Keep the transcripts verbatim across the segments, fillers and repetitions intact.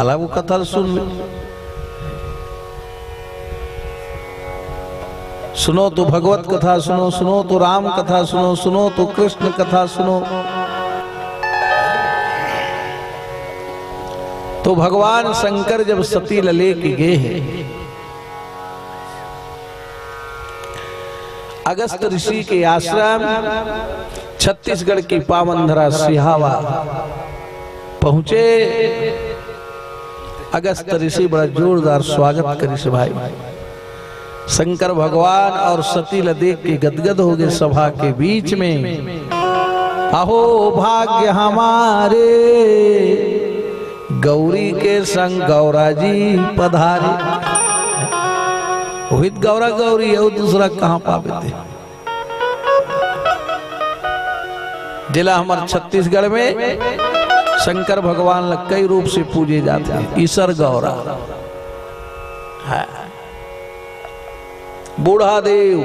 अलग वो कथा सुन। सुनो तो भगवत कथा सुनो, सुनो तो राम कथा सुनो, सुनो तो कृष्ण कथा सुनो। तो भगवान शंकर जब सती ल लेके गे हे अगस्त ऋषि के आश्रम, छत्तीसगढ़ की पावन धरा सिहावा पहुंचे। अगस्त ऋषि बड़ा जोरदार स्वागत करिस भाई। शंकर भगवान और सती ल देख के गदगद हो गए सभा के बीच में। अहो भाग्य हमारे, गौरी के संग गौरा जी पधारे। उहित गौरा गौरी हे, दूसरा कहाँ पाबे ते। जेला हमर छत्तीसगढ़ में शंकर भगवान ल कई रूप से पूजे जाथे। ईसर गौरा, हाँ। बूढ़ा देव,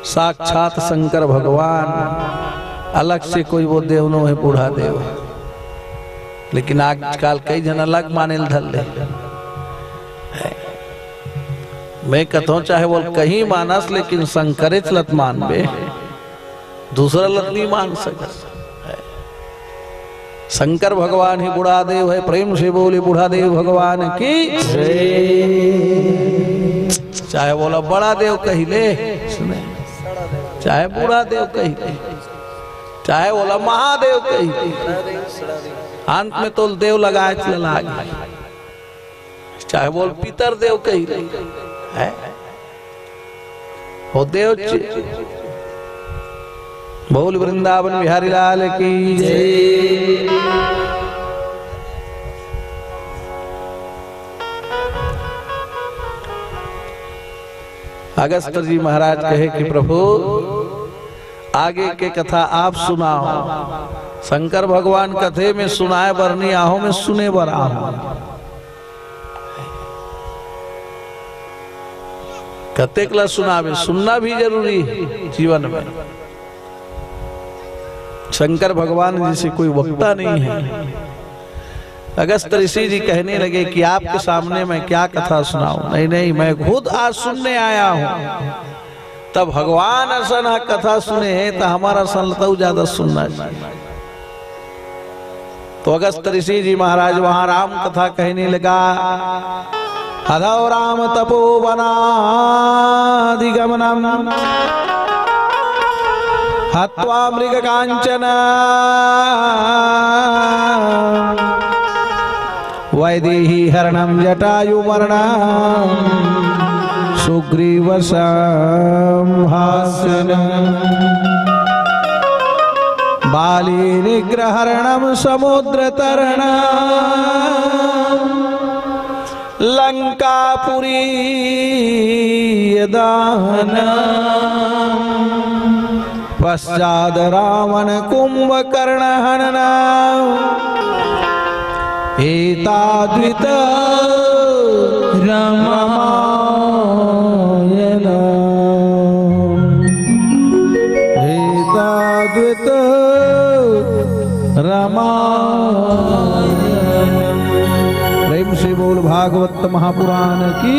साक्षात शंकर भगवान, अलग से कोई वो देव नो हे, बूढ़ा देव। लेकिन आजकल कई झन अलग माने ल धर ले। मैं कथों चाहे वो कहीं मानस, लेकिन शंकरेच ल त मानबे, दूसरा ल त नहीं मान सकस। शंकर भगवान ही बूढ़ा देव हे। प्रेम से बोले बूढ़ा देव भगवान की। चाहे वो ल बड़ा देव कहि ले, सुने, चाहे बूढ़ा देव कहि ले, चाहे वो ल महादेव कहि ले, अंत में तो देव लगाए चला लागे। चाहे वो ल पितर देव कहि ले, हैं? हो देव च-, बोल वृंदावन बिहारी लाल की जय। अगस्त जी महाराज कहे कि प्रभु, आगे के कथा आप सुनाओ। शंकर भगवान कथे, मैं सुनाए बर नहीं आहूं, मैं सुने बर आहूं। कतेक ला सुनावे, सुनना भी जरूरी है जीवन में। शंकर भगवान जैसे कोई वक्ता नहीं है। अगस्त ऋषि जी कहने लगे कि आपके सामने मैं क्या कथा सुनाऊं? नहीं, नहीं, मैं खुद आज सुनने आया हूं। तब भगवान असन ह कथा सुने हे, त हमर असन ल त अउ ज्यादा सुनना चाहिए। तो अगस्त ऋषि जी महाराज वहां राम कथा कहने लगा। हरौ राम तपोवनाधिगमनम हत्वा मृग कांचन वैदेही हरणं जटायु मरणं सुग्रीव संभाषणं बाली निग्रहरणं समुद्र तरणं लंकापुरी दहनं पश्चाद रावण कुंभकर्ण हनन एताद्वित रामायण एताद्वित रामायण। प्रेम से बोल भागवत महापुराण की।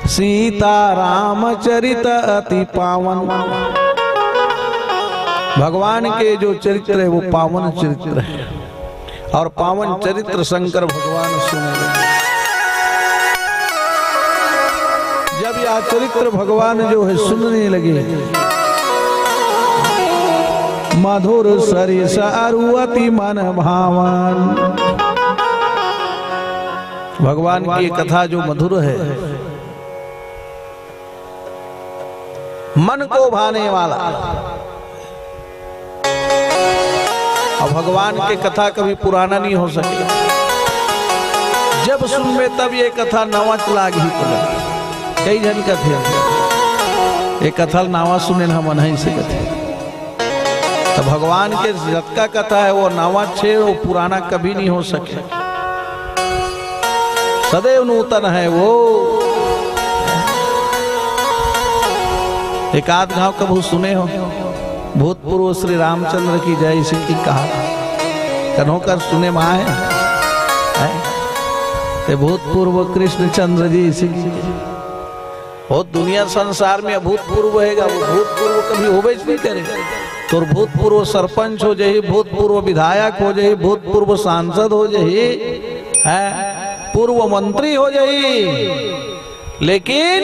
सीता रामचरित अति पावन। भगवान के जो चरित्र है वो पावन चरित्र है और पावन चरित्र शंकर भगवान सुन रहे। जब यह चरित्र भगवान जो है सुनने लगे, मधुर सरिस अरु अति मन भावन। भगवान की ये कथा जो मधुर है, मन को भाने वाला। अब भगवान के कथा कभी पुराना नहीं हो सके। जब सुनबे तब ये कथा नवा लागही। तो कई झन कथे, ये कथा नवा सुने न हमन हई से कथे। तो भगवान के जतका कथा है वो नवा छे, वो पुराना कभी नहीं हो सके। सदैव नूतन है वो। एक आध घाव कभू सुने हो? भूतपूर्व श्री रामचंद्र की जय सिंह की कहा, कन्हो कर सुने माए, हैं? ते भूतपूर्व कृष्णचंद्र जी सिंह की। बहुत दुनिया संसार में अभूतपूर्व हैगा, वो भूतपूर्व कभी होबे च नहीं करे। तोर भूतपूर्व सरपंच हो जाही, भूतपूर्व विधायक हो जाही, भूतपूर्व सांसद हो जाही, हैं? पूर्व मंत्री हो जाही, लेकिन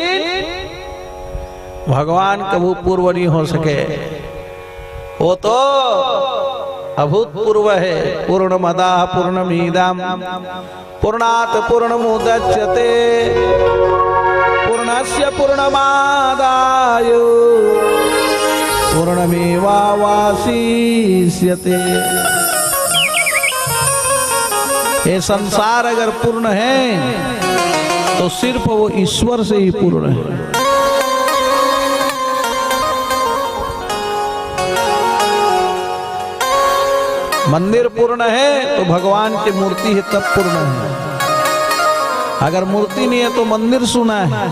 भगवान कभू पूर्व नहीं हो सके। वो तो अभूतपूर्व है। पूर्णमदः पूर्णमिदं पूर्णात् पूर्णमुदच्यते, पूर्णस्य पूर्णमादाय पूर्णमेवावशिष्यते। ये संसार अगर पूर्ण है तो सिर्फ वो ईश्वर से ही पूर्ण है। मंदिर पूर्ण है तो भगवान की मूर्ति है, तब पूर्ण है। अगर मूर्ति नहीं है तो मंदिर सूना है।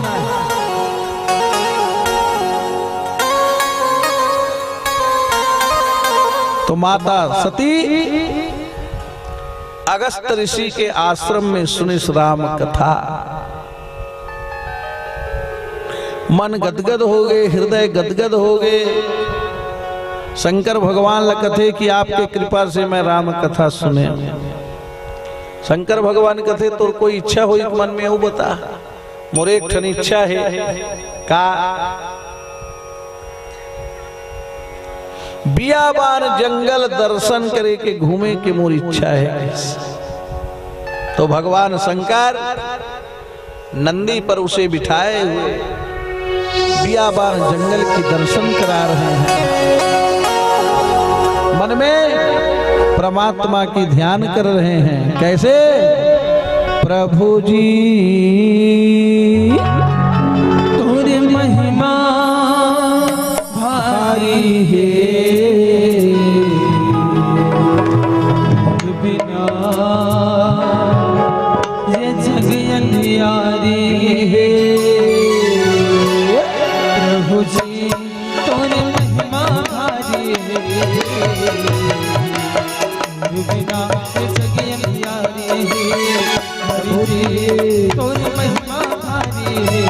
तो माता सती अगस्त ऋषि के आश्रम में सुनिस राम कथा। मन गदगद हो गए, हृदय गदगद हो गए। शंकर भगवान ला कथे कि आपके कृपा से मैं राम कथा सुने। शंकर भगवान कथे, तोर कोई इच्छा होई त मन में, वो बता। मोर एक ठन इच्छा है। का? बियाबान जंगल दर्शन करे के, घूमे के मोर इच्छा है। तो भगवान शंकर नंदी पर उसे बिठाए हुए बियाबान जंगल के दर्शन करा रहे हैं। मन में परमात्मा की ध्यान कर रहे हैं। कैसे? प्रभु जी, तोरे महिमा भारी हे, बिना ये जग अंधियारी हे। प्रभु जी, तोरे महिमा भारी हे, बिना ये जग अंधियारी हे। प्रभु जी, तोरे महिमा भारी हे,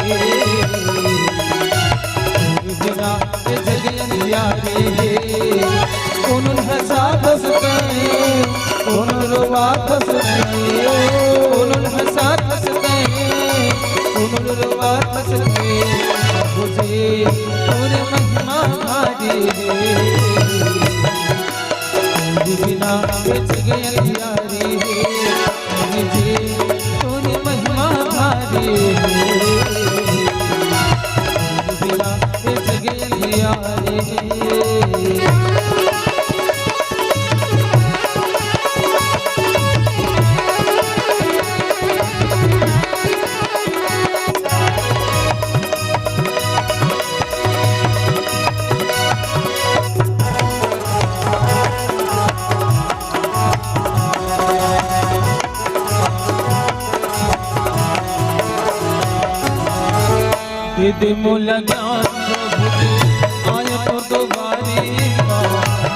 बिना ये जग अंधियारी हे। उन्होंने हंसा हंसते, उन्होंने रोवा हंसते, उन्होंने हंसा हंसते, उन्होंने रोवा हंसते। प्रभु जी, तोरे महिमा भारी हे, बिना ये जग अंधियारी हे। जी, तोरी महिमा भारी हे, बिना ये जग अंधियारी हे। दे दे मोला ज्ञान प्रभु जी, आया तो दुआरी माँ।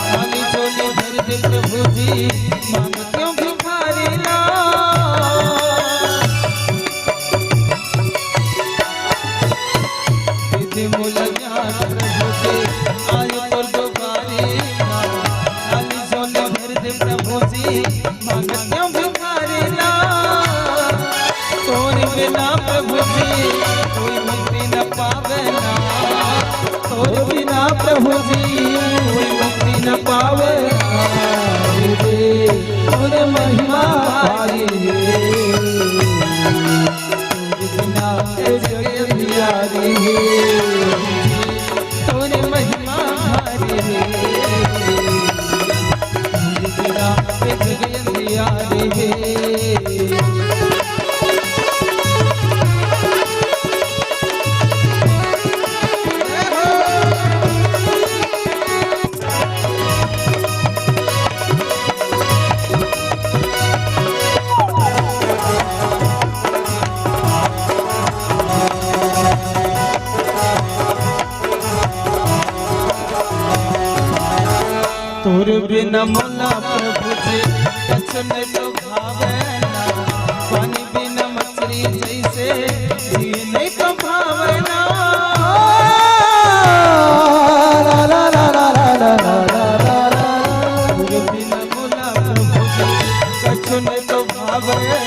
खाली झोली भर दे प्रभु जी, मांगते हो भिखारी लाल। दे दे मोला ज्ञान प्रभु जी, आया तो दुआरी माँ। खाली झोली भर दे प्रभु जी, मांगते हो भिखारी लाल। तोरे बिना प्रभु जी कोई मुक्ति न पावे ना, तोरे बिना प्रभु जी कोई मुक्ति न पावे ना। रे तोरे महिमा भारी हे, तोरे बिना ये जग अंधियारी हे। तोरे महिमा भारी हे, बिना ये जग अंधियारी हे। दूर न मोला प्रभु जी, कछु नहीं तो भावना, पानी बिना मछली जैसे जिए नहीं तो भावना। दूर बिना मोला प्रभु जी, कछु नहीं तो भावना,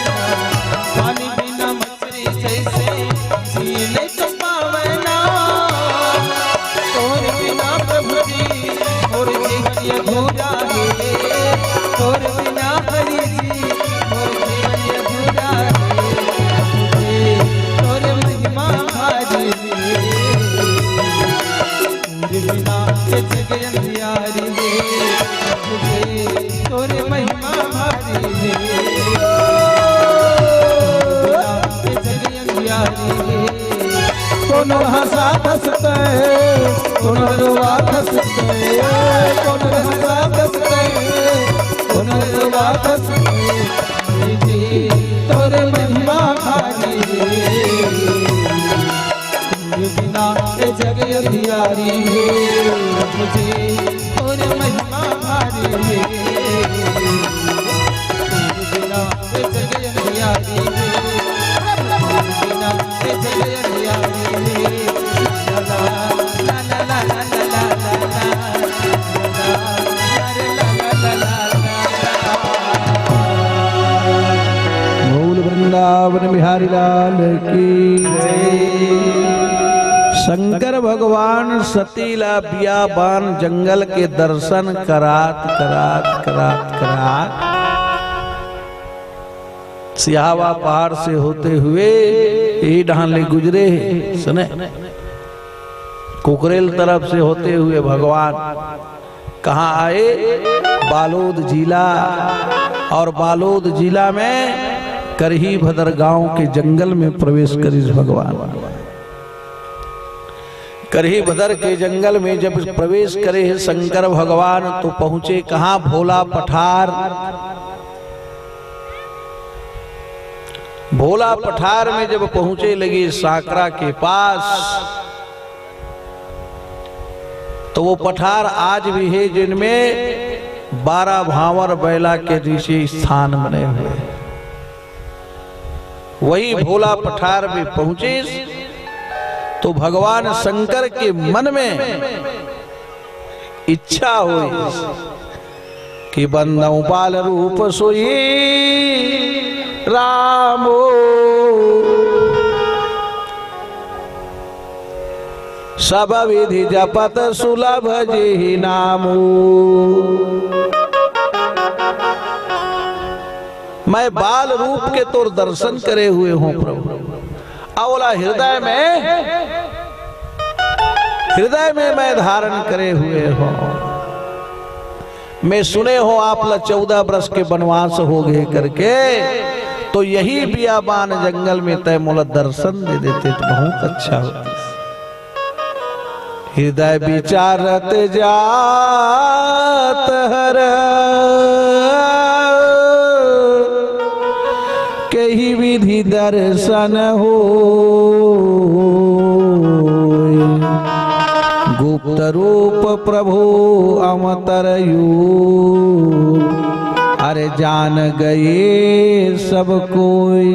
पानी बिना मछली जैसे जिए नहीं तो पावना। तोर बिना प्रभु जी मोर जीवन अधूरा हे, तोर बिना हरि जी मोर जीवन अधूरा हे। तोर महिमा भारी हे, तोर बिना ये जग अंधियारी हे। तोर महिमा भारी हे, तोर बिना ये जग अंधियारी हे। कोनो हंसा हंसते, कोनो रोवा हंसते, कोनो हंसा हंसते, कोनो रोवा हंसते। जी, तोर महिमा भारी हे। तोर बिना ये जग अंधियारी हे। जी, तोर महिमा भारी हे। तोर बिना ये जग अंधियारी हे। बोल वृंदावन बिहारी लाल की। शंकर भगवान सती ला बियाबान जंगल के दर्शन करात, करात, करात, करात सिहावा पहाड़ से होते हुए ए डहान ले गुजरे हे, सुने, कुकरेल तरफ से होते हुए भगवान कहाँ आए? बालोद जिला। और बालोद जिला में करही भदर गांव के जंगल में प्रवेश करिस भगवान। करही भदर के जंगल में जब प्रवेश करे हे शंकर भगवान, तो पहुंचे कहाँ? भोला पठार। भोला पठार में जब पहुंचे लगे सांकरा के पास, तो वो पठार आज भी हे, जिनमें बारह भांवर बैला के जैसे स्थान बने हुए। वही भोला पठार में पहुंचिस, तो भगवान शंकर के मन में इच्छा होइस कि बंदउ बाल रूप सोई रामो, सब विधि जपत सुलभ जेहि नामो। मैं बाल रूप के तोर दर्शन करे हुए हों प्रभु, अउ ओला हृदय में, हृदय में मैं धारण करे हुए हों। मैं सुने हों आप ला चौदह बरस के बनवास हो गे करके, तो यही बियाबान जंगल में तैं मोला दर्शन दे देते तो बहुत अच्छा होतिस। हृदय विचारत जात हर, केहि विधि दर्शन होय। गुप्त रूप प्रभु अवतरयो, अरे जान गए सब कोई।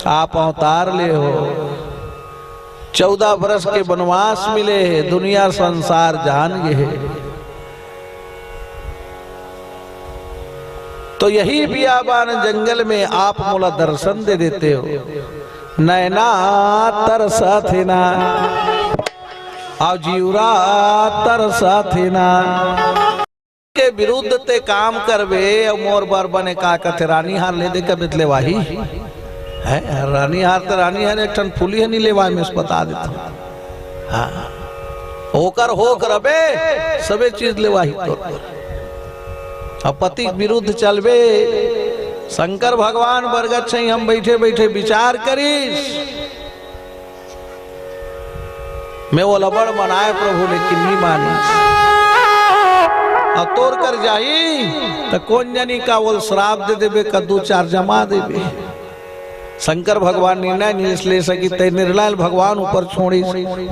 आप अवतार ले हो, चौदह बरस के बनवास मिले हे, दुनिया संसार जान गे हे। तो यही बियाबान जंगल में आप मोला दर्शन दे देते हो। नैना तरसथे ना, अउ जिउरा तरसथे ना। के विरुद्ध ते काम करबे अउ मोर बर बने का कथे, रानी हार ले दे कबे त लेवाही। हैं? रानी हार त रानी हार, एक ठन फूली ह नी लेवाय, मैं बता देथों। हाँ। ओकर होक रबे, सबे चीज लेवाही तोर। अब पति के विरुद्ध चलबे, शंकर भगवान बरगद छांय म बइठे बइठे विचार करिस। मैं ओला बड़ मनाय प्रभु, लेकिन नी मानिस। अउ तोर कर जाही त कोन जनी का ओला श्राप दे देबे, का दू चार जमा देबे। शंकर भगवान निर्णय नइ ले सकिस, ते निर्णय भगवान ऊपर छोड़िस।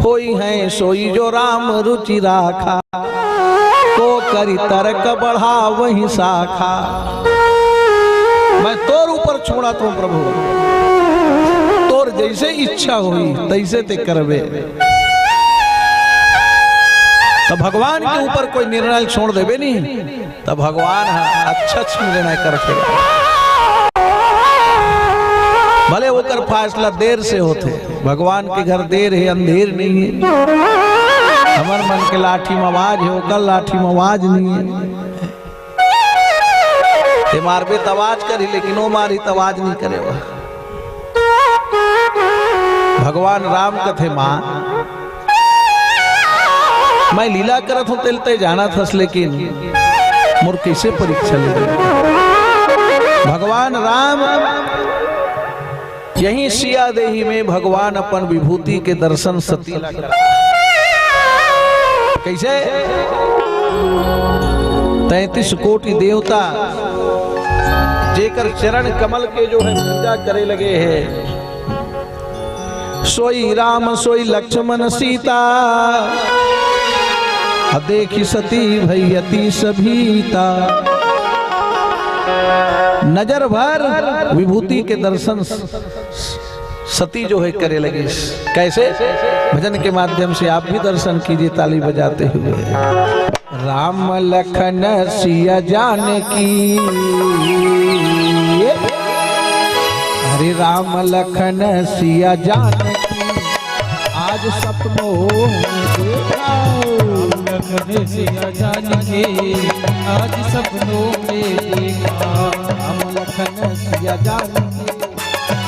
होई है सोई जो राम रुचि राखा, को करी तर्क बढ़ावहि शाखा। मैं तोर ऊपर छोड़त हंव प्रभु, तोर जइसे इच्छा होही तइसे ते करबे। त भगवान के ऊपर कोई निर्णय छोड़ देबे नहीं, त भगवान ह अच्छा अच्छा निर्णय करथे। भले ओकर फैसला देर से होथे, भगवान के घर देर हे, अंधेर नहीं हे। हमर मन के लाठी में आवाज हे, ओकर लाठी में आवाज नहीं हे। ते मारबे त आवाज करही, लेकिन ओ मारही त आवाज नहीं करे। भगवान राम कथे, माँ, मैं लीला करत हंव, तेला ते जानत हस, लेकिन मोर कइसे परीक्षा ले? भगवान राम यहीं सिया देही में भगवान अपन विभूति के दर्शन सती ला करा। कइसे? तैंतीस कोटि देवता जेकर चरण कमल के जो है पूजा करे लगे हे, सोई राम सोई लक्ष्मण सीता, देखि सती भई अति सभीता। नजर भर विभूति के दर्शन सती जो है करे लगिस। कैसे? भजन के माध्यम से आप भी दर्शन कीजिए ताली बजाते हुए। राम लखन सिया जानकी, अरे राम लखन सिया जानकी, आज सपनों में देखा। राम लखन सिया जानकी, आज सपनों में देखा। राम लखन सिया जानकी,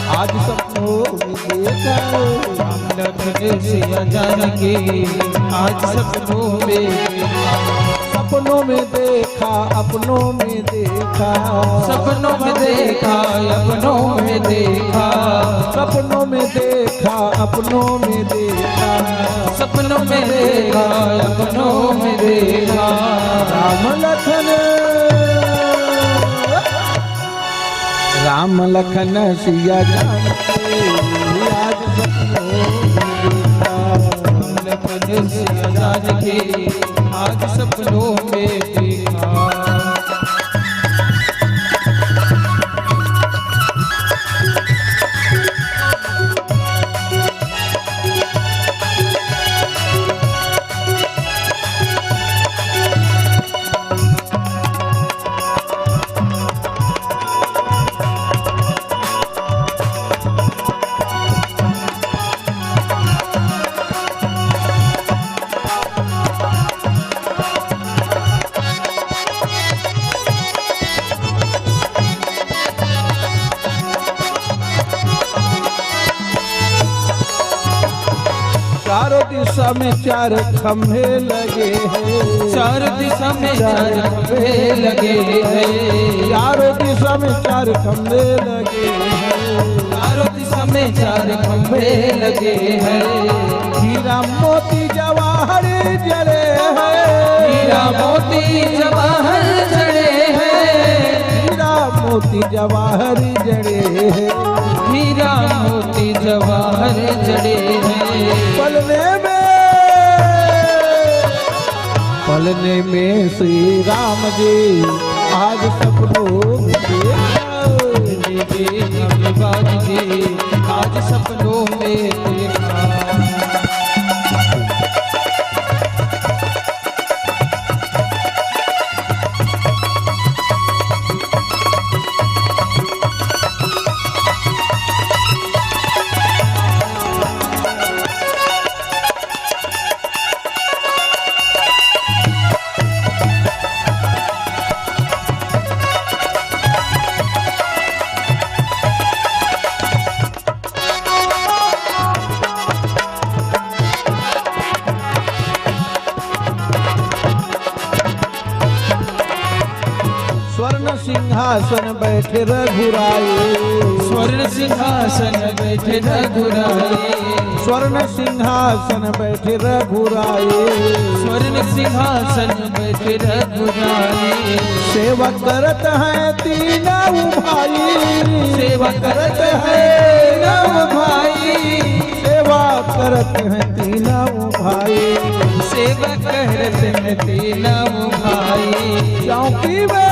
आज सपनों में देखा। राम लखन सिया जानकी, आज सपनों में देखा। सपनों में देखा, अपनों में देखा। सपनों में देखा, अपनों में देखा। सपनों में देखा, अपनों में देखा। सपनों में देखा, अपनों में देखा। राम लखन, राम लखन सिया जानकी, आज सपनों में देखा। राम लखन सिया जानकी, आज सपनों में देखा। चारों दिशा में चार खंभे लगे हैं। चारों दिशा में चार खंभे लगे हैं। चारों दिशा में चार खंभे लगे हैं। चारों दिशा में चार खंभे लगे हैं। हीरा मोती जवाहर जड़े हैं। हीरा मोती जवाहर जड़े हैं। हीरा मोती जवाहर जड़े हैं। हीरा मोती जवाहर जड़े हैं। पलने में, पलने में श्री राम जी आज सपनों में देखा। पलने में श्री राम जी आज सपनों में देखा। स्वर्ण सिंहासन बैठे रघुराई। स्वर्ण सिंहासन बैठे रघुराई। स्वर्ण सिंहासन बैठे रघुराई। स्वर्ण सिंहासन सेवा करत हैं तीनों भाई। सेवा करत हैं तीनों भाई। सेवा करत हैं तीनों भाई। सेवा करत हैं तीनों भाई। क्योंकि वे,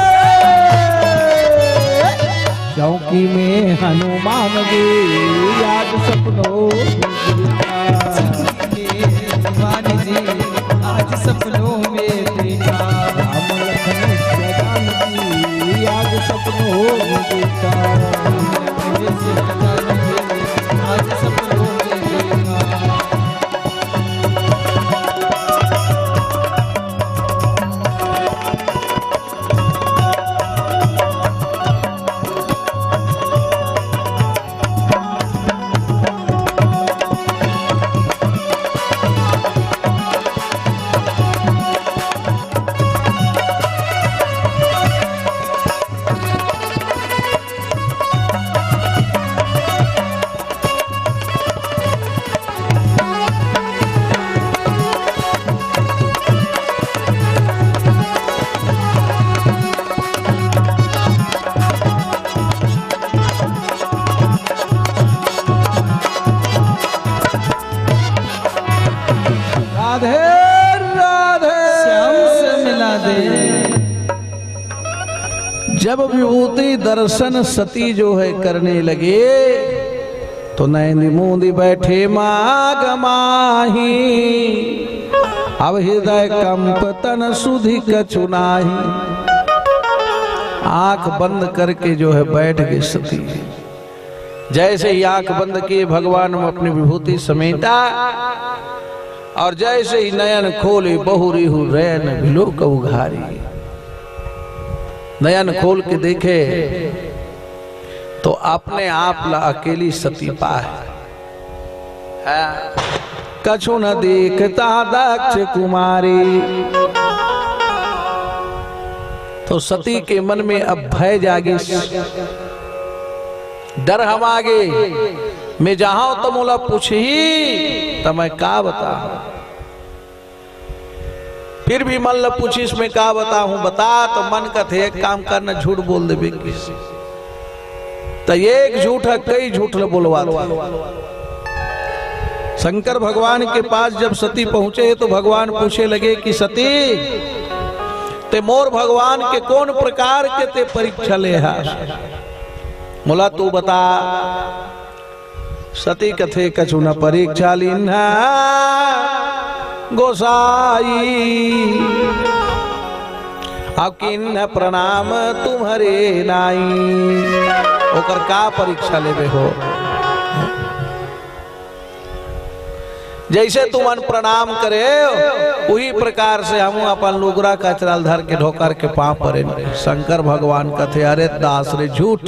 क्योंकि मैं हनुमान जी आज सपनों में देखा। हनुमान जी आज सपनों में देखा। राम लखन सीता जानकी आज सपनों में देखा। आज सपनों में देखा। राधे राधे। श्याम से मिला दे। जब विभूति दर्शन सती जो है करने लगे, तो नैन मूंदि बैठे माग माही। अब हृदय कंप तन सुधि कछु नाही। आंख बंद करके जो है बैठ गई सती। जैसे ही आंख बंद किए, भगवान में अपनी विभूति समेटा और जैसे ही नयन खोले, बहुरिहु रैन बिलोक उघारी। नयन खोल के देखे तो अपने आप ला अकेली सती पाए। हाँ। कछु न देखता दक्ष कुमारी। तो सती के मन में अब भय जागिस, डर हमा गे। मैं जाहूं त मोला पूछही, त मैं का बताहूं? फिर भी मन ल पूछिस, मैं का बताहूं, बता। तो मन कथे, एक काम कर न, झूठ बोल देबे किस। त एक झूठ ह कई झूठ ल बोलवाथे। शंकर भगवान के पास जब सती पहुंचे तो भगवान पूछे लगे कि सती, ते मोर भगवान के कौन प्रकार के ते परीक्षा ले हस? मोला तू बता। सती कथे, कछु न परीक्षा लीन्हा गोसाई, अब कीन्ह प्रणाम तुम्हरे नाई। ओकर का परीक्षा लेबे हो? जैसे तुमन प्रणाम करे, उही प्रकार से हमू अपन लुगरा कचरा ल धर के ढोकर के पांव परे। शंकर भगवान कथे, अरे दास रे, झूठ,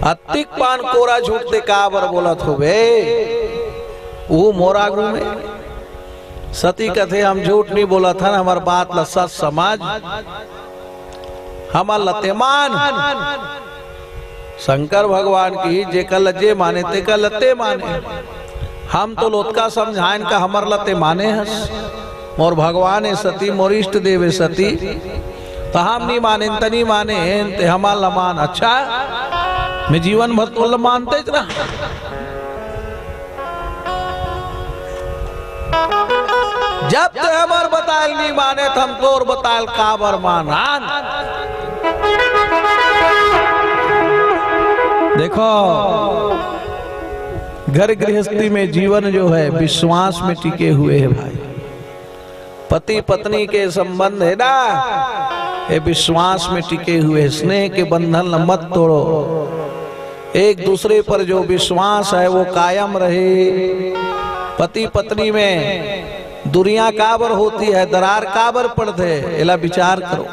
अतिक पान कोरा झूठ ते काबर बोलत होबे? वो मोर आगू में। सती कथे, हम झूठ नहीं बोलत हन, हमर बात ल सच समझ, हमर ल ते मान। शंकर भगवान की, जेकर ल जे माने, तेकर ल ते माने। हम तो लोतका समझायन का हमर ल ते माने हस। मोर भगवान हे सती, मोर इष्ट देव हे सती, त हम नी मानेन, त नी मानेन, ते हमर ल मान। अच्छा, मैं जीवन भर तोर ल मानतेच रहा। जब ते हमर बतायल नी माने, त हम तोर बतायल काबर मानन? देखो, घर गृहस्थी में जीवन जो है, विश्वास में टिके हुए है भाई। पति पत्नी के संबंध है ना, ये विश्वास में टिके हुए, स्नेह के बंधन ल मत तोड़ो। एक दूसरे पर जो विश्वास है, वो कायम रहे। पति पत्नी में दूरियां काबर होती है, दरार काबर पड़थे, एला विचार करो।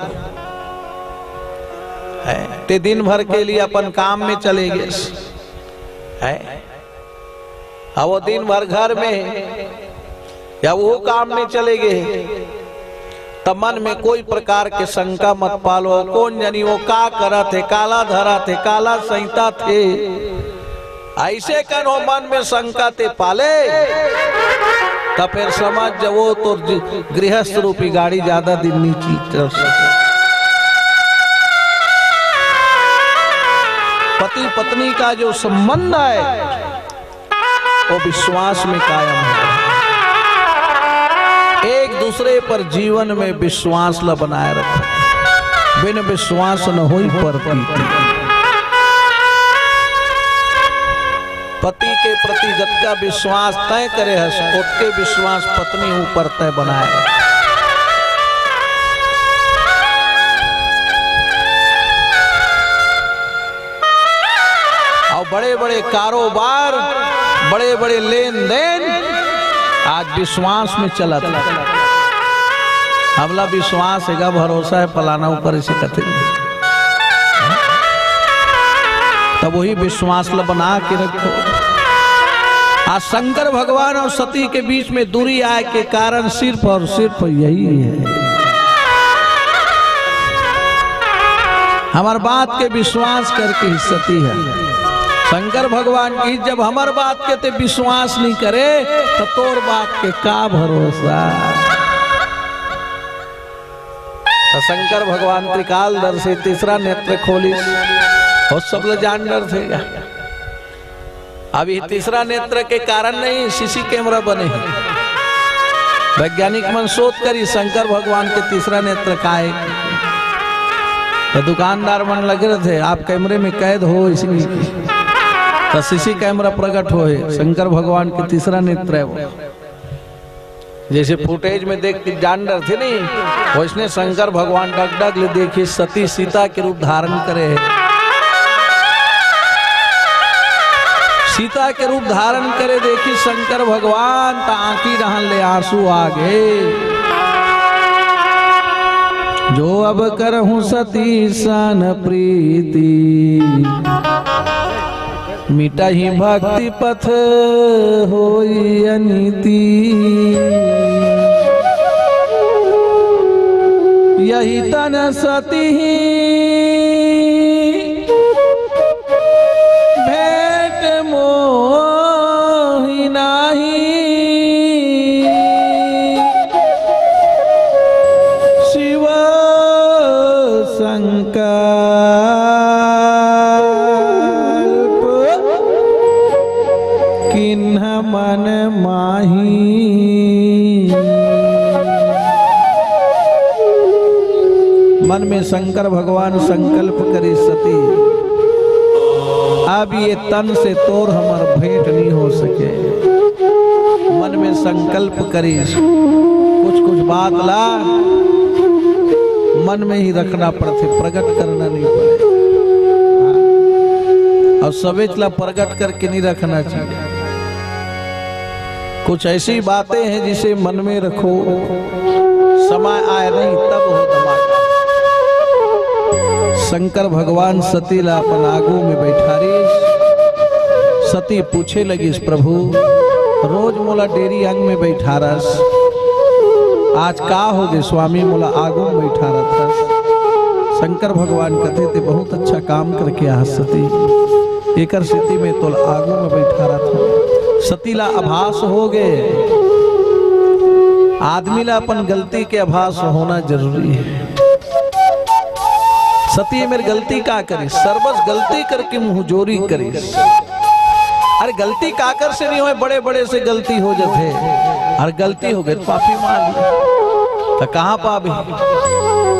है, ते दिन भर के लिए अपन काम में चले गे, है, अब वो दिन भर घर में या वो काम में चले गे, त मन में कोई प्रकार के शंका मत पालो। कौन जनी वो का करत हे, काला धरत हे, काला सैंतत हे, ऐसे कनो मन में शंका ते पाले, त फेर समझ जावो, तोर गृहस्थ रूपी गाड़ी ज्यादा दिन नहीं चल सके। पति पत्नी का जो संबंध है, वो विश्वास में कायम है। एक दूसरे पर जीवन में विश्वास ल बनाए रखो। बिन विश्वास न होई परती। पति के प्रति जतका विश्वास तय करे हस, ओतके विश्वास पत्नी ऊपर तय बनाए रख। अउ बड़े-बड़े कारोबार, बड़े-बड़े लेन-देन आज विश्वास में चलत हे। हमला विश्वास हे गा, भरोसा हे फलाना ऊपर, इसे कथे। तब वही विश्वास ल बना के रखो। आज शंकर भगवान अउ सती के बीच में दूरी आए के कारण सिर्फ अउ सिर्फ यही हे। हमर बात के विश्वास करके ही सती हे। शंकर भगवान की, जब हमर बात के ते विश्वास नहीं करे, त तोर बात के का भरोसा? त शंकर भगवान त्रिकालदर्शी तीसरा नेत्र खोलिस, अउ सब ल जान डरथे। अब ये तीसरा नेत्र के कारण नहीं, सीसी कैमरा बने हे। वैज्ञानिक मन शोध करिस शंकर भगवान के तीसरा नेत्र का हे। त दुकानदार मन लगे रहिथे, "आप कैमरे में कैद हो, इसलिए।" त सीसी कैमरा प्रकट होय, शंकर भगवान के तीसरा नेत्र हे वो। जैसे फुटेज में देख के जान डरथे नहीं, वैसने शंकर भगवान डग डग ले देखिस, सती सीता के रूप धारण करे हे। सीता के रूप धारण करे देखिस शंकर भगवान, त आंखी डहन ले आंसू आ गे। जो अब करहूं सती सन प्रीति, मिटहि भक्ति पथ होई अनीति। यही तन सती भेंट मोहि नाही। शिव संकल्प किन्ह मन माही। मन में शंकर भगवान संकल्प करिस सती, अब ये तन से तोर हमर भेंट नहीं हो सके। मन में संकल्प करिस, कुछ कुछ बात ला मन में ही रखना पड़थे, प्रकट करना नहीं पड़े। अउ सबेच ला प्रकट करके नहीं रखना चाहिए। कुछ ऐसी बातें हैं जिसे मन में रखो, समय आए नहीं तब हो धमाका। शंकर भगवान सती ला अपन आगू में बैठारिस। सती पूछे लगिस, "प्रभु, रोज मोला डेरी अंग में बैठारस, आज का हो गे स्वामी, मोला आगू में बैठारत हस?" शंकर भगवान कथे, "ते बहुत अच्छा काम करके आ सती।" एकर सेती में तोला आगू में बैठारत हंव। सती ला आभास हो गे। आदमी ला अपन गलती के आभास होना जरूरी हे। सती मेर गलती का करिस? सरबस गलती करके मुंहजोरी करिस। अरे गलती काकर से नहीं होय, बड़े बड़े से गलती हो जाथे। अउ गलती हो गे त पापी मान ले। त कहां पाबे?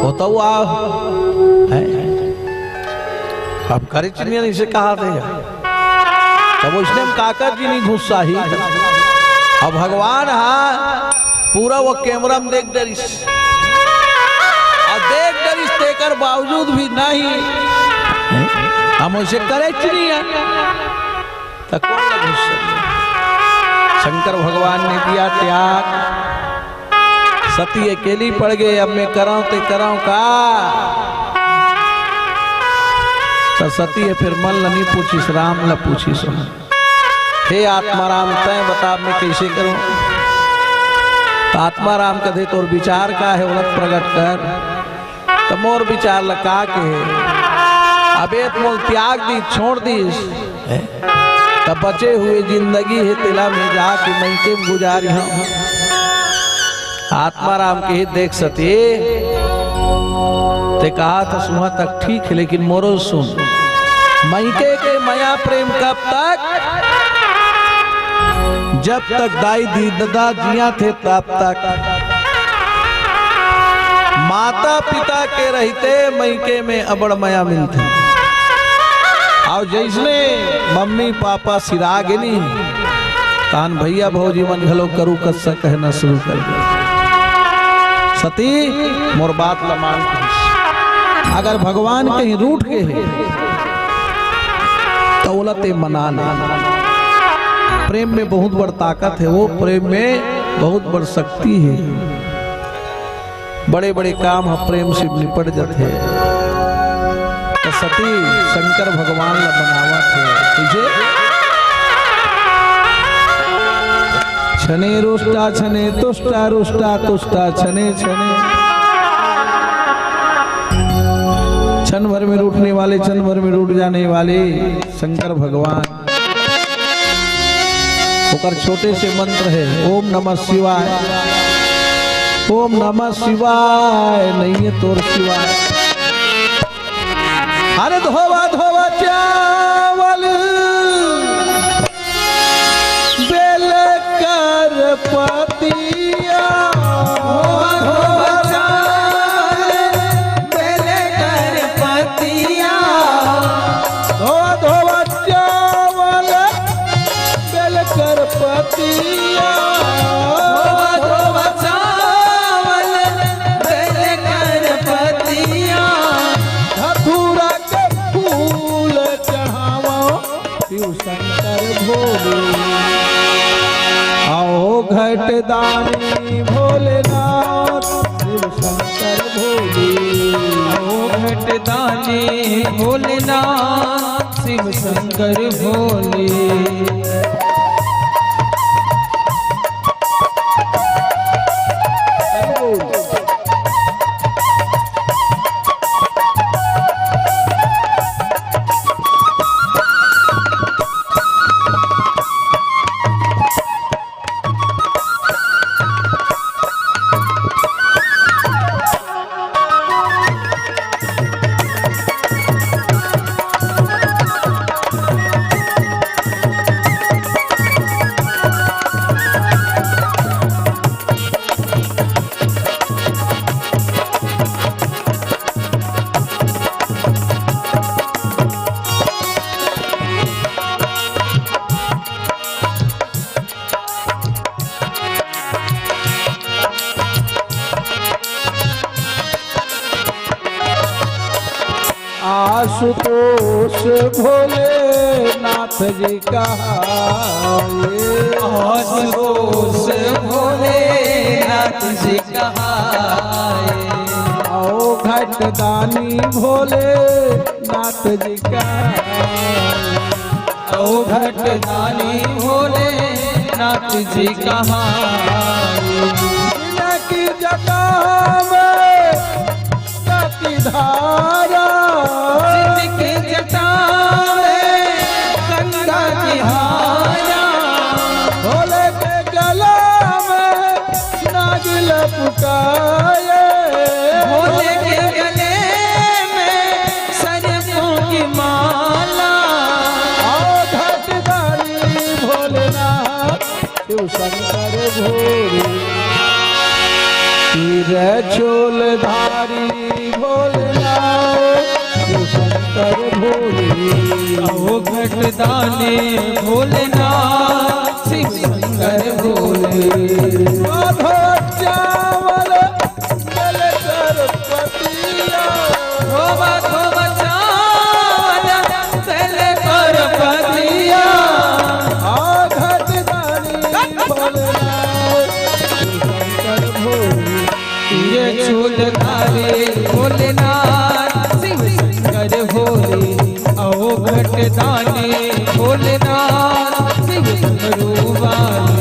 होता हुआ है। अब करे चिनिया नहीं से कहा थे। तब उसने हम काकर जी नहीं गुस्सा ही। अब भगवान हा पूरा वो कैमरा में देख डरिस। अउ देख डरिस तेकर बावजूद भी नहीं। हम उसे करे चिनिया। त कोन ला गुस्सा? शंकर भगवान ने दिया त्याग। सती अकेली पड़ गे, अब मैं करंव ते करंव का? त सती ह फेर मन ल नी पूछिस, राम ल पूछिस। हे आत्माराम, तैं बता, मैं कइसे करंव? त आत्माराम कथे, तोर विचार का हे, ओला प्रगट कर। त मोर विचार ल का कहे? अबे त मोल त्याग दिस, छोड़ दिस। त बचे हुए जिंदगी हे, तेला मैं जाके मइके म गुजारिहंव। आत्माराम के ही देख सती, ते कहा था सुहा तक ठीक है, लेकिन मोरो सुन, मइके के मया प्रेम कब तक? जब तक दाई दीदा जिया थे तब तक। माता पिता के रहते मइके में अबड़ मया मिलथे। अउ जइसने मम्मी पापा सिरा गे नी, तहान भइया भौजी मन घलो करू कस्सा कहना शुरू कर दे। सती, मोर बात ला मान। अगर भगवान कहीं रूठ गे हे, त ओला ते मना ले। प्रेम में बहुत बड़ ताकत हे, वो प्रेम में बहुत बड़ शक्ति हे। बड़े-बड़े काम ह प्रेम से निपट जथे। त सती शंकर भगवान ला मनावत हे। कइसे? छने रुष्टा छने तुष्टा, रुष्टा तुष्टा छने छने। क्षण भर में रूठने वाले, क्षण भर में रूठ जाने वाले शंकर भगवान। ओकर छोटे से मंत्र हे, ओम नमः शिवाय, ओम नमः शिवाय, नइ हे तोर सिवाय। अरे धोवा धोवा चावल, बेल कर पतिया। धोवा धोवा चावल, बेल कर पतिया। धोवा धोवा चावल, बेल कर पतिया। धोवा धोवा चावल, बेल कर पतिया। धतूरा के फूल चढ़ावा शिव शंकर भोले। आओ घट दानी भोलेनाथ शिव शंकर भोले। आओ घट दानी भोलेनाथ शिव शंकर भोले। आशुतोष भोलेनाथ जी कहाए। आशुतोष भोलेनाथ जी कहाए। आओ घट दानी भोलेनाथ जी कहाए। आओ घट दानी भोलेनाथ जी कहाए। तिलक जटा में सती धारा। जिनके जटा में गंगा की धारा। भोले के गला में नाग लपकाए। भोले के गले में सर्पों की माला। आओ घट दानी भोलेनाथ शिव शंकर भोले। तीर चूल धारी भोलेनाथ शिव शंकर भोले। आओ घट दानी भोलेनाथ शिव शंकर भोले। आधा चावल बेल कर पतिया। धोवा धोवा चावल बेल कर पतिया। आ घट दानी भोलेनाथ शिव शंकर भोले। ये चूल धारी भोलेनाथ शिव शंकर भोले। आओ घट दानी भोलेनाथ शिव डमरू वाले।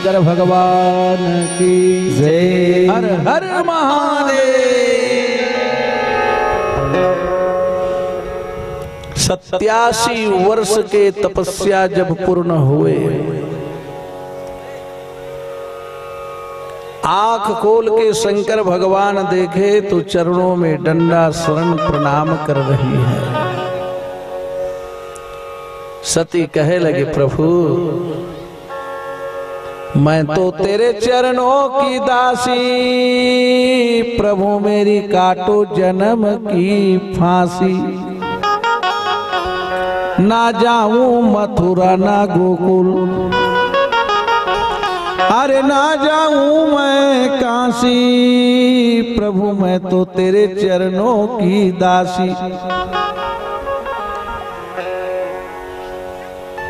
शंकर भगवान की जय। हर हर महादेव। सत्यासी वर्ष के तपस्या जब पूर्ण हुए, आंख खोल के शंकर भगवान देखे तो चरणों में दंडासरण प्रणाम कर रही है। सती कहे लगे, प्रभु, मैं तो तेरे चरणों की दासी, प्रभु मेरी काटो जन्म की फांसी। ना जाऊं मथुरा ना गोकुल, अरे ना जाऊं मैं काशी, प्रभु मैं तो तेरे चरणों की दासी।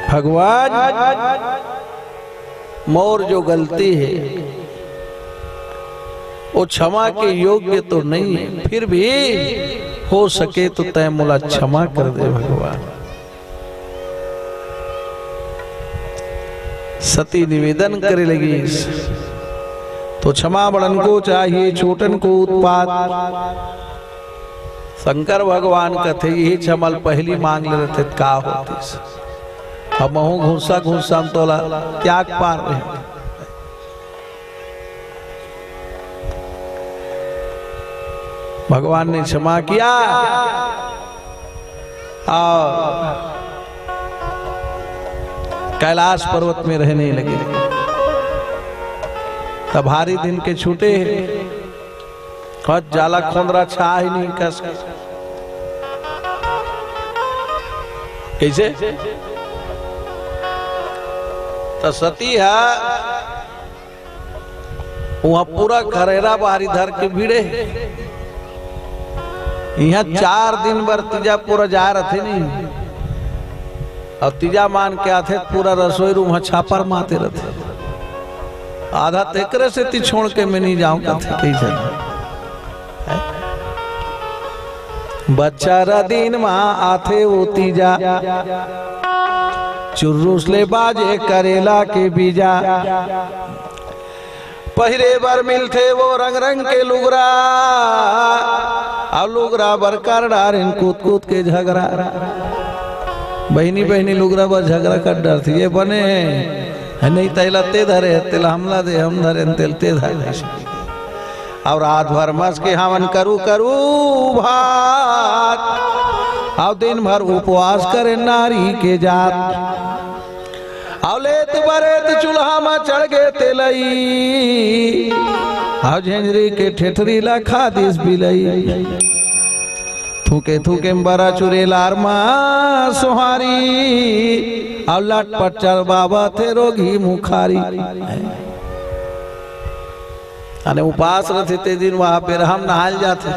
भगवान, मोर जो गलती है वो क्षमा के योग्य तो नहीं है, फिर भी हो सके तो तय मोला क्षमा कर दे भगवान। सती निवेदन करे लगी, तो क्षमा बड़न को चाहिए, छोटन को उत्पात। शंकर भगवान कथे, यही छमल पहली मांग ले रहते, का होतीस? अब महू घुस्सा घुस्सा में तोला त्याग पार रहे। भगवान ने क्षमा किया और कैलाश पर्वत में रहने लगे। तब भारी दिन के छूटे, कत जाला खोंदरा छा ही नहीं कस। कैसे? तो सती है, वहाँ पूरा खरेरा बाहरी धर के भिड़े। यहाँ चार दिन बर तीजा पूरा जा रथे नहीं, और तीजा मान के आथे, पूरा रसोई रूम ह छापर माते रथे। आधा तेकरे सेती छोड़ के मैं नहीं जाऊं, कथे कइसे। बछर दिन मा आथे वो तीजा, चुर्रुस ले बाजे करेला के बीजा। पहिरे बर मिलथे वो रंग रंग के लुगरा, अउ लुगरा बर कर डारेन कूद कूद के झगरा। बहिनी बहिनी लुगरा बर झगरा कर डरथे, ये बने हे, नहीं त एला ते धरे हे, तेला हमला दे, हम धरेन तेला ते धरे। अउ रात भर मस के हवन करू करू भात, अउ दिन भर उपवास करे नारी के जात। अउ लेत बरेत चूल्हा म चढ़ गे तेलई, अउ झेंझरी के ठेठरी ला खा दिस बिलई। थूके थूके म बरा चुरे लार म सोहारी, अउ लटपट चबावत हे रोगही मुखारी। अने उपास रथे ते दिन वहाँ पे रहम नहाल जाथे।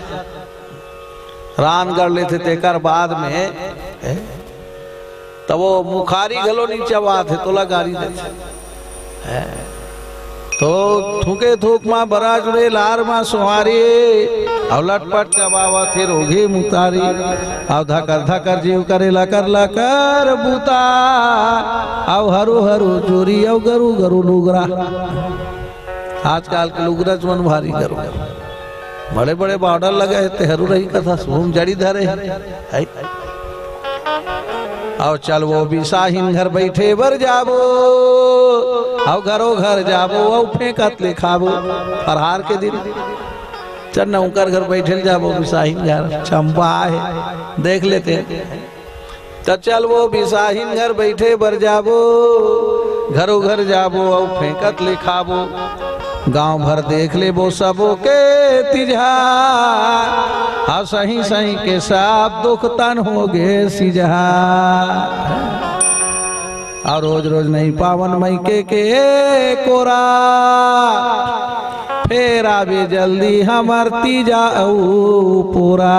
रान गढ़ लेथे तेकर बाद में, हैं? तब वो मुखारी घलो नी चबात हे, तोला गारी देथे। हैं? तो थूके थूक मा बरा जुड़े लार मा सुहारी, अउ लटपट चबावत हे रोगही मुतारी, अउ धकर धकर जीव करे लकर लकर बूता, अउ हरू हरू चूरी, अउ गरू गरू लुगरा। आजकल के लुगरा मन भारी गरू, बड़े बड़े बॉर्डर लगे हे, ते हरू रही कथा सुम जड़ी धरे हे। अउ चल वो बिसाहिन घर बैठे बर जाबो, अउ घरो घर जाबो, अउ फेंकत ले खाबो। फरहार के दिन चल न उनकर घर बैठे ल जाबो, बिसाहिन घर चंपा हे, देख लेते। त चल वो बिसाहिन घर बैठे बर जाबो, घरो घर जाबो अउ फेंकत ले खाबो। गांव भर देख लेबो सबो के तिजहा, अउ सही सही के सब दुख तन हो गे सिजहा। अउ रोज रोज नहीं पावन मइके के कोरा, फेर आबे जल्दी हमर तीजा अउ पोरा।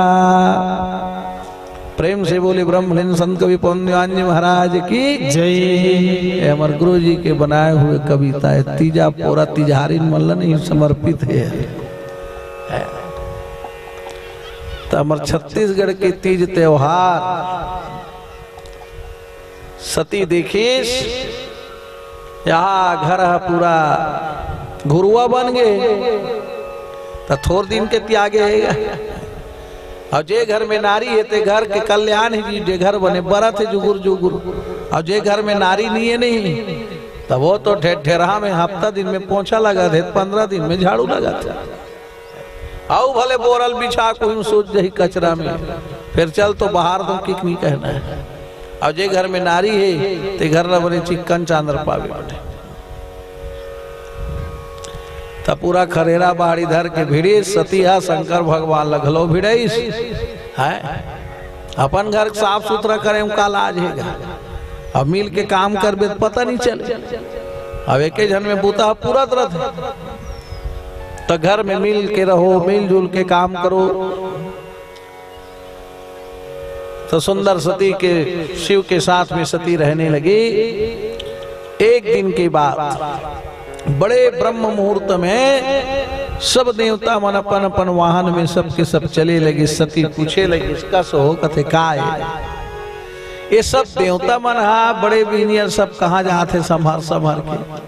प्रेम से बोले ब्रह्मलीन संत कवि पवन दीवान जी महाराज की जय। ये हमारे गुरु जी के बनाए हुए कविता हे, तीजा पोरा तिजहारिन मन ल नहीं समर्पित हे। तो हमारे छत्तीसगढ़ के तीज त्योहार सती देखिस, यहाँ घर ह पूरा घुरुआ बन गे, त थोर दिन के त्यागे हे। अउ जे घर में नारी हे, ते घर के कल्याण हे जी, जे घर बने बरत हे जुगुर जुगुर। अउ जे घर में नारी नइ हे नहीं, त वो तो ढे-, ढेरहा में हफ्ता दिन में पोछा लगत हे, पंद्रह दिन में झाड़ू लगत हे। अउ भले बोरल बिछा, कोई सूझ जाही कचरा में, फेर चल तो बहार दूं, किकनी कहना हे। अउ जे घर में नारी हे, ते घर ला बने चिक्कन चांदर पावे बने। त पूरा खरेरा बाड़ी धर के भिड़िस, सती ह शंकर भगवान ल घलो भिड़ाइस। हैं? अपन घर के साफ सुथरा करे म का लाज हे गा? अब मिल के काम करबे त पता नइ चले। अब एके झन में बूता ह पूरत रथे। त घर में मिल के रहो, मिलजुल के काम करो। तो सुंदर सती के, शिव के साथ में सती रहने लगी। एक दिन के बाद बड़े ब्रह्म मुहूर्त में सब देवता मन अपन अपन वाहन में सबके सब चले लगे। सती पूछे लगे, "कस हो?" कथे, "काय?" ये सब देवता मन हा बड़े बिनियर, सब कहाँ जात हे संभर संभर के?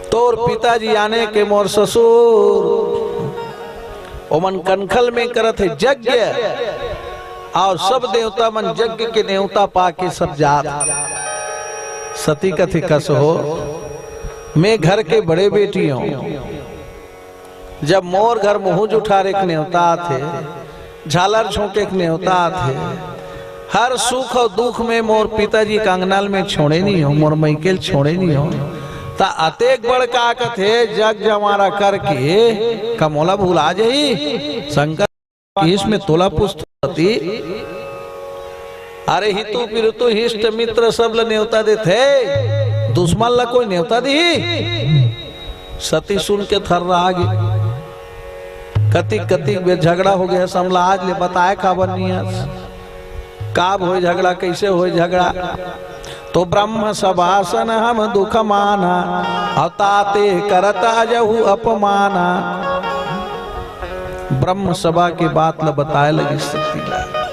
तोर पिताजी आने के मोर ससुर, ओमन कनखल में करत हे यज्ञ, अउ सब देवता मन यज्ञ के नेवता पाके सब जात। सती कथे, "कस हो, मैं घर के बड़े बेटी हूँ, जब मोर घर मुहूँ जुठारे के नेवता आथे, झालर झोंके के नेवता आथे, हर सुख अउ दुख में मोर पिताजी के अंगना ल में छोड़े नइ हों, मोर मइके ल छोड़े नइ हों, त अतेक बड़का कथे जग जंवारा करके का मोला भुला जाही?" शंकर, "इसमें तोला पूछत हंव सती, अरे हितू पिरतू हिष्ट मित्र सब ल नेवता देथे, दुश्मन ल कोई नेवता दिही?" सती सुन के थर्रा गे। कतिक कतिक बेर झगड़ा हो गे, हमला आज ले बताए काबर नइ हस? काब होय झगड़ा, कइसे होय झगड़ा? तो ब्रह्म सभासन हम दुख माना, अउ ताते करत अजहु अपमाना। ब्रह्म सभा के बात ल बताए लगिस सती ला।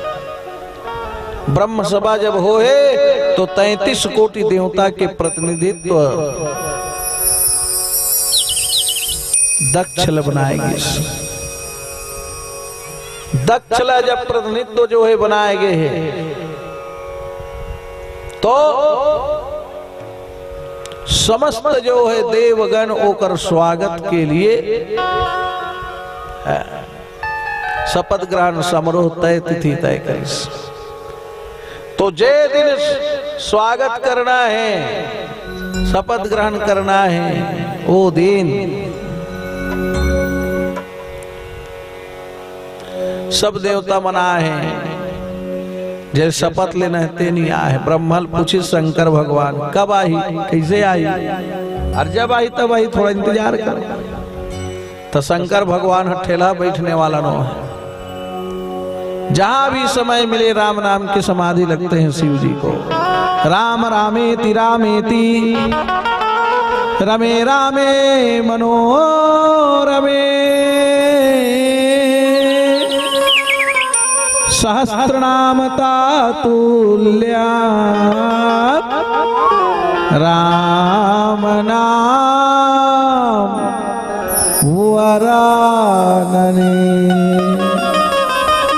ब्रह्म सभा जब होहे, तो तैंतीस कोटि देवता के प्रतिनिधित्व दक्ष ल बनाए गिस। दक्ष ल जब प्रतिनिधित्व जो हे बनाए गे हे, तो समस्त जो हे देवगण ओकर स्वागत के लिए शपथ ग्रहण समारोह तय तिथि तय करिस। तो जे दिन स्वागत करना हे, शपथ ग्रहण करना हे, ओ दिन सब देवता मन आए हे। जे शपथ लेना हे, ते नइ आए हे। ब्रह्मा ल पूछिस शंकर भगवान, "कब आही, कइसे आही?" अउ जब आही, तब आही, थोड़ा इंतजार करो। त शंकर भगवान ह ठेला बइठने वाला नो हे। जहां भी समय मिले, राम नाम की समाधि लगते हैं शिव जी को। राम रामेति रामेति रमे रामे मनोरमे। सहस्रनाम तातुल्या राम नाम वरानने।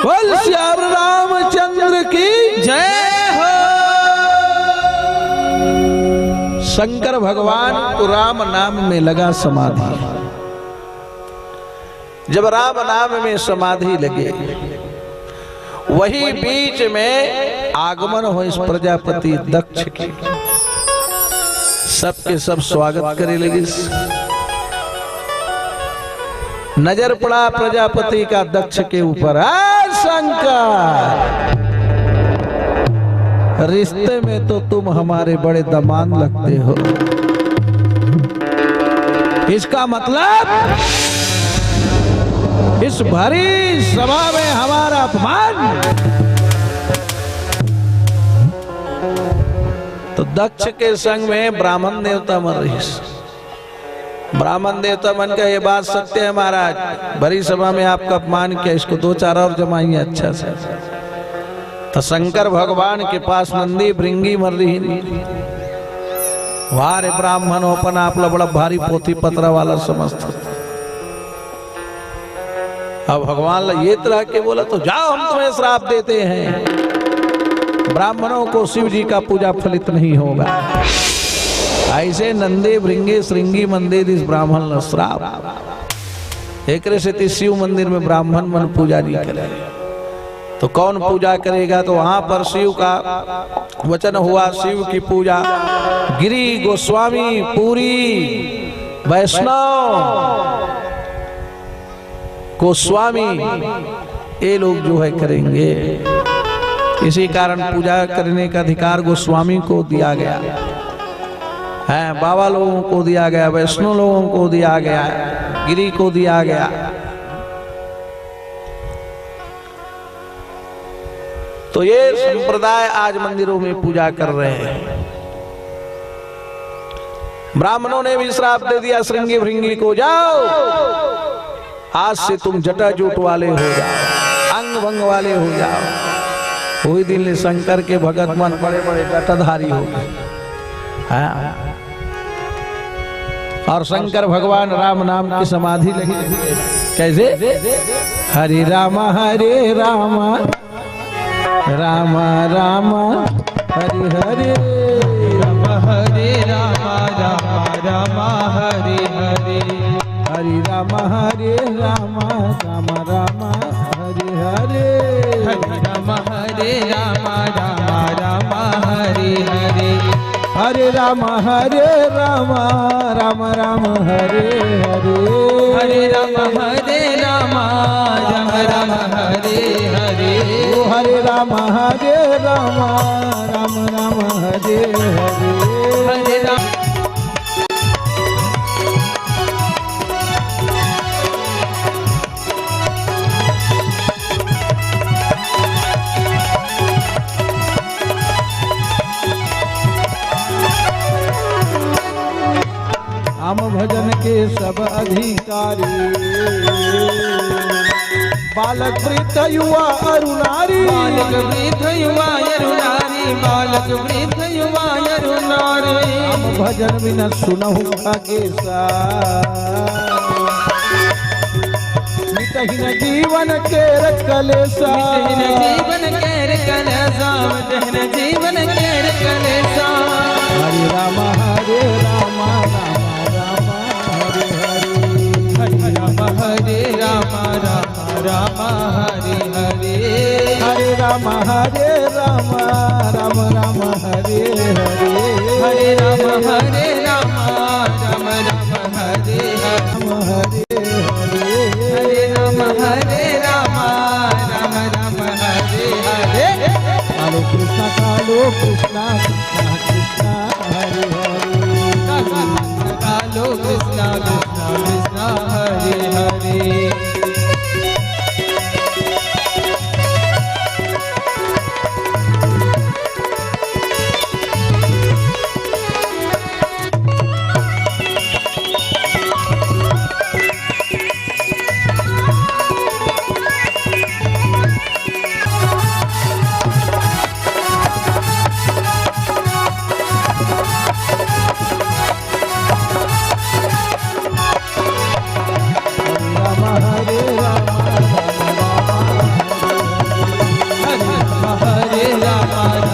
बोल सियावर रामचंद्र की जय हो। शंकर भगवान को राम नाम में लगा समाधि। जब राम नाम में समाधि लगे, वही बीच में आगमन होइस प्रजापति दक्ष के। सबके सब स्वागत करे लगिस। नजर पड़ा प्रजापति का दक्ष के ऊपर। "आ शंकर, रिश्ते में तो तुम हमारे बड़े दामाद लगते हो, इसका मतलब इस भरी सभा में हमारा अपमान।" तो दक्ष के संग में ब्राह्मण देवता मन रहिस। ब्राह्मण देवता मन कहे, "ये बात सत्य है महाराज, भरी सभा में आपका अपमान किया, इसको दो चार और जमाइए अच्छा से।" तो शंकर भगवान के पास नंदी भृंगी मन रहिन। वाह रे ब्राह्मण हो, अपन आप ला बड़ा भारी पोथी पतरा वाला समझत। अब भगवान ला ये तरह के बोला, तो जाओ, हम तुम्हें श्राप देते हैं, ब्राह्मणों को शिव जी का पूजा फलित नहीं होगा। ऐसे नंदे भृंगे श्रृंगी मंदे दिस ब्राह्मण ला श्राप। एकरे सेती शिव मंदिर में ब्राह्मण मन पूजा नहीं करे। तो कौन पूजा करेगा? तो वहां पर शिव का वचन हुआ, शिव की पूजा। गिरी गोस्वामी, पुरी, वैष्णव, गोस्वामी, ये लोग जो है करेंगे। इसी कारण पूजा करने का अधिकार गोस्वामी को दिया गया है, बाबा लोगों को दिया गया, वैष्णव लोगों को दिया गया, गिरी को दिया गया। तो ये संप्रदाय आज मंदिरों में पूजा कर रहे हैं। ब्राह्मणों ने भी श्राप दे दिया श्रृंगी भृंगी को, जाओ, आज से तुम जटा जूट वाले हो जाओ, अंग भंग वाले हो जाओ। वही दिन ले शंकर के भगत मन बड़े बड़े जटाधारी हो गए। हाँ। और शंकर भगवान राम नाम की समाधि लगी। कैसे? हरे राम हरे राम, राम राम हरे हरे। राम हरे राम, राम राम हरे हरे। हरे राम हरे राम, राम राम हरे हरे। हरे राम हरे राम, राम राम हरे हरे। हरे राम हरे राम, राम राम हरे हरे। हरे राम हरे राम, राम राम हरे हरे। ओ हरे राम हरे राम, राम राम हरे हरे। हरे राम। राम भजन के सब अधिकारी, बालक वृद्ध युवा अरु नारी। बालक वृद्ध युवा अरु नारी, बालक वृद्ध युवा अरु नारी। राम भजन बिन सुनहु खगेसा, मिटहिन जीवन केर कलेसा। मिटहिन जीवन केर कलेसा, मिटहिन जीवन केर कलेसा। हरे राम हरे राम, राम राम हरे हरे। हरे राम हरे राम, राम राम हरे हरे। हरे राम हरे राम, राम राम हरे हरे। हरे राम हरे राम, राम राम हरे हरे। राम हरे हरे। हरे राम हरे राम, राम राम हरे हरे। कालो कृष्णा कालो कृष्णा, कृष्णा कृष्णा हरे हरे। कालो कृष्णा कृष्णा कृष्णा हरे हरे। हरे राम हरे राम,